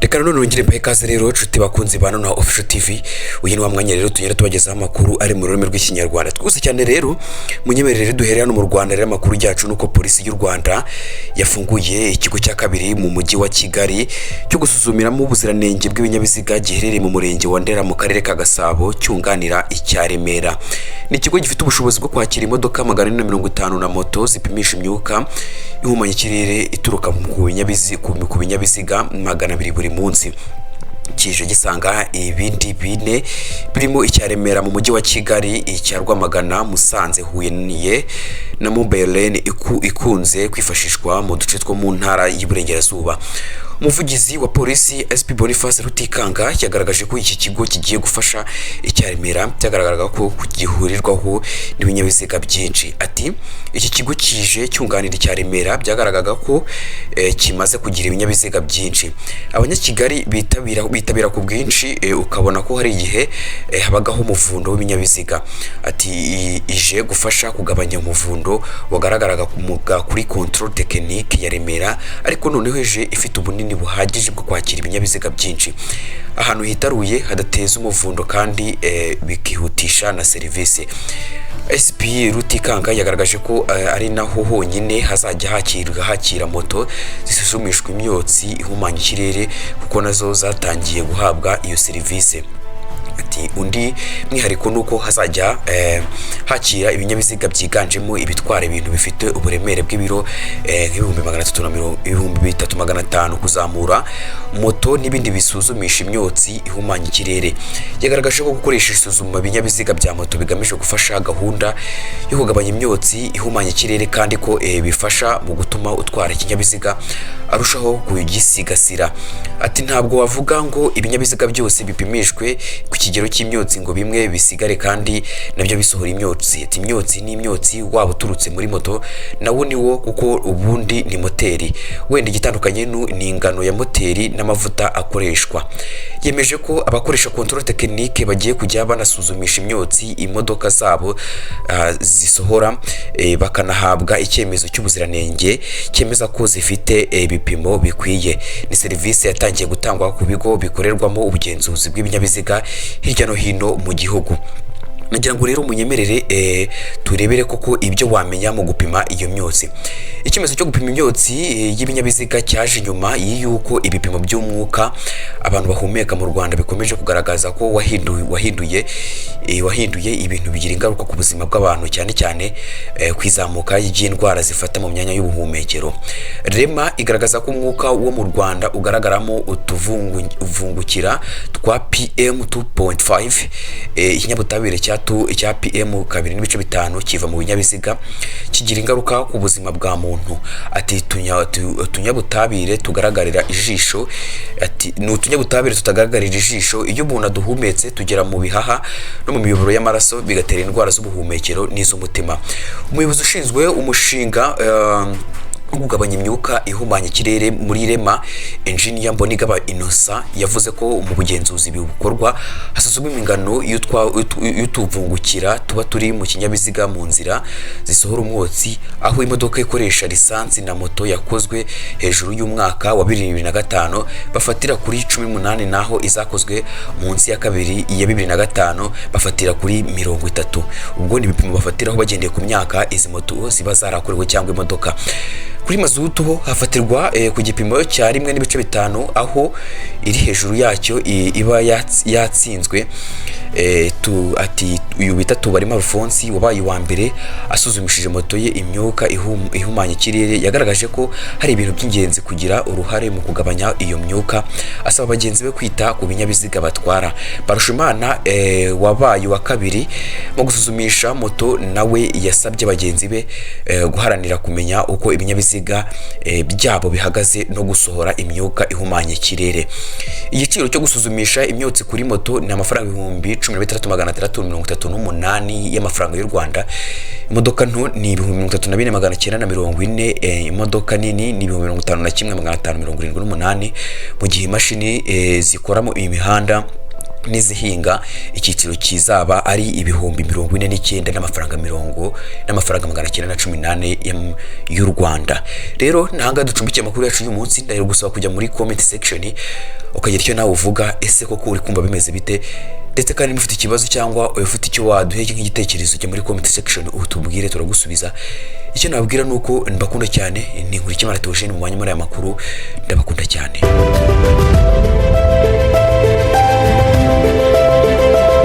Reka none nongere mbahe ikaze rero, nshuti bakunzi ba Nonaha Official TV. Uyu ni wa mwanya rero tugenda tubagezaho amakuru ari mu rurimi rw'Ikinyarwanda twose cyane. Rero munyemerere duhere hano mu Rwanda. Rero amakuru yacu nuko Polisi y'u Rwanda yafunguye ikigo cya kabiri mu Mujyi wa Kigali cyo gusuzumiramo ubuziranenge bw'ibinyabiziga, giherereye mu Murenge wa Ndera mu Karere ka Gasabo, cyunganira icya Remera. Ni ikigo gifite ubushobozi bwo kwakira imodoka 450 na moto zipimisha imyuka ihumanya ikirere ituruka ku binyabiziga 200 buri munsi. Kije gisanga ibindi bine birimo icya Remera mu Mujyi wa Kigali, icya Rwamagana, Musanze, Huye na Mobile Lane ikunze kwifashishwa mu duce two mu Ntara y'Iburengerazuba. Umuvugizi wa Polisi, SP Boniface Rutikanga, yagaragaje ko iki kigo kigiye gufasha icya Remera byagaragaraga ko gihurirwaho n'ibinyabiziga byinshi. Ati: "Iki kigo kije cyunganira icya Remera byagaragaraga ko kimaze kugira ibinyabiziga byinshi. Abanyakigali bitabira ku bwinshi, ukabona ko hari igihe habagaho umuvundo w'ibinyabiziga." Ati: "Ije gufasha kugabanya umuvundo wagaragaraga kuri contrôle technique ya Remera, ariko noneho ije ifite ubunini buhagije bwo kwakira ibinyabiziga byinshi ahantu hitaruye hadateza umuvundo, kandi bikihutisha na serivisi." SP Rutikanga yagaragaje ko ari naho honyine hazajya hakira moto zisuzumishwa imyotsi ihumanya ikirere, kuko nazo zatangiye guhabwa iyo serivisi. Ati: "Undi mwihariko ni uko hazajya hakira ibinyabiziga byiganjemo ibitwara ibintu bifite uburemere bw'ibiro nk'ibihumbi 300 na mirongo 3500 kuzamura, moto n'ibindi bisuzumisha imyotsi ihumanya ikirere." Yagaragaje ko gukoresha isuzuma binyabiziga bya moto bigamije gufasha gahunda yo kugabanya imyotsi ihumanya ikirere, kandi ko bifasha mu gutuma utwara ikinyabiziga arushaho kugisigasira. Ati: "Ntabwo wavuga ngo ibinyabiziga byose bipimishwe ku kigero cy'imyotsi ngo bimwe bisigare kandi nabyo bisohora imyotsi." Ati: "Imyotsi ni imyotsi, waba uturutse muri moto nawo ni wo, kuko ubundi ni moteri. Wenda igitandukanye ni ingano ya moteri n'amavuta akoreshwa." Yemeje ko abakoresha contrôle technique bagiye kujya banasuzumisha imyotsi imodoka zabo zisohora, bakanahabwa icyemezo cy'ubuziranenge cyemeza ko zifite ibipimo bikwiye. Ni serivisi yatangiye gutangwa ku bigo bikorerwamo ubugenzuzi bw'ibinyabiziga hirya no hino mu gihugu. Nagira ngo rero munyemerere turebere koko ibyo wamenya mu gupima iyo myotsi. Icyemezo cyo gupima imyotsi y'ibinyabiziga cyaje nyuma y'uko ibipimo by'umwuka abantu bahumeka mu Rwanda bikomeje kugaragaza ko wahinduye ibintu, bigira ingaruka ku buzima bw'abantu, cyane cyane ku izamuka ry'indwara zifata mu myanya y'ubuhumekero. REMA igaragaza ko umwuka wo mu Rwanda ugaragaramo utuvungukira twa PM 2.5, ikinyabutabire cya PM 2.5 kiva mu binyabiziga, kigira ingaruka ku buzima bwa muntu. Ati: "Utunyabutabire tugaragarira ijisho", ati ni utunyabutabire tutagaragarira ijisho, iyo umuntu aduhumetse tugera mu bihaha no mu miyoboro y'amaraso, bigatera indwara z'ubuhumekero n'iz'umutima. Umuyobozi ushinzwe umushinga wo kugabanya imyuka ihumanya ikirere muri REMA, Engineer Mbonigaba Innocent, yavuze ko mu bugenzuzi bukorwa hasuzumwa ingano y'utuvungukira tuba turi mu kinyabiziga mu nzira zisohora umwotsi, aho imodoka ikoresha lisansi na moto yakozwe hejuru y'umwaka wa 2005 bafatira kuri 18, naho izakozwe munsi ya kabiri ya 2005 bafatira kuri 30. Ubwo ni ibipimo bafatiraho bagendeye ku myaka izi moto ziba zarakorewe cyangwa imodoka. Kuri mazutu ho hafatirwa ku gipimo cya 1.5, aho iri hejuru yacyo iba yatsinzwe. Ati uyu bita Tubarimo Alphonse wabaye uwa mbere asuzumishije moto ye imyuka ihumanya ikirere, yagaragaje ko hari ibintu by'ingenzi kugira uruhare mu kugabanya iyo myuka, asaba bagenzi be kwita ku binyabiziga batwara. Barushimana wabaye uwa kabiri mu gusuzumisha moto nawe yasabye bagenzi be guharanira kumenya uko ibinyabiziga byabo bihagaze no gusohora imyuka ihumanya ikirere. Igiciro cyo gusuzumisha imyotsi kuri moto ni amafaranga 16,638 y'amafaranga y'u Rwanda. Imodoka nto ni 34,940, imodoka nini ni 51,578, mu gihe imashini zikoramo imihanda n'izihinga, icyiciro kizaba ari 49,000 n'amafaranga 914 y'u Rwanda. Rero nahanga ducumbikiye amakuru yacu y'uyu munsi. Ndahera gusaba kujya muri comment section ukagira icyo nawe uvuga. Ese koko uri kumva bimeze bite? Ndetse kandi niba ufite ikibazo cyangwa ufite icyo waduhe nk'igitekerezo, jya muri comment section utubwire, turagusubiza. Icyo nababwira ni uko mbakunda cyane. Ni Nkurikiyimana Theogene mu mwanya muri aya makuru. Ndabakunda cyane.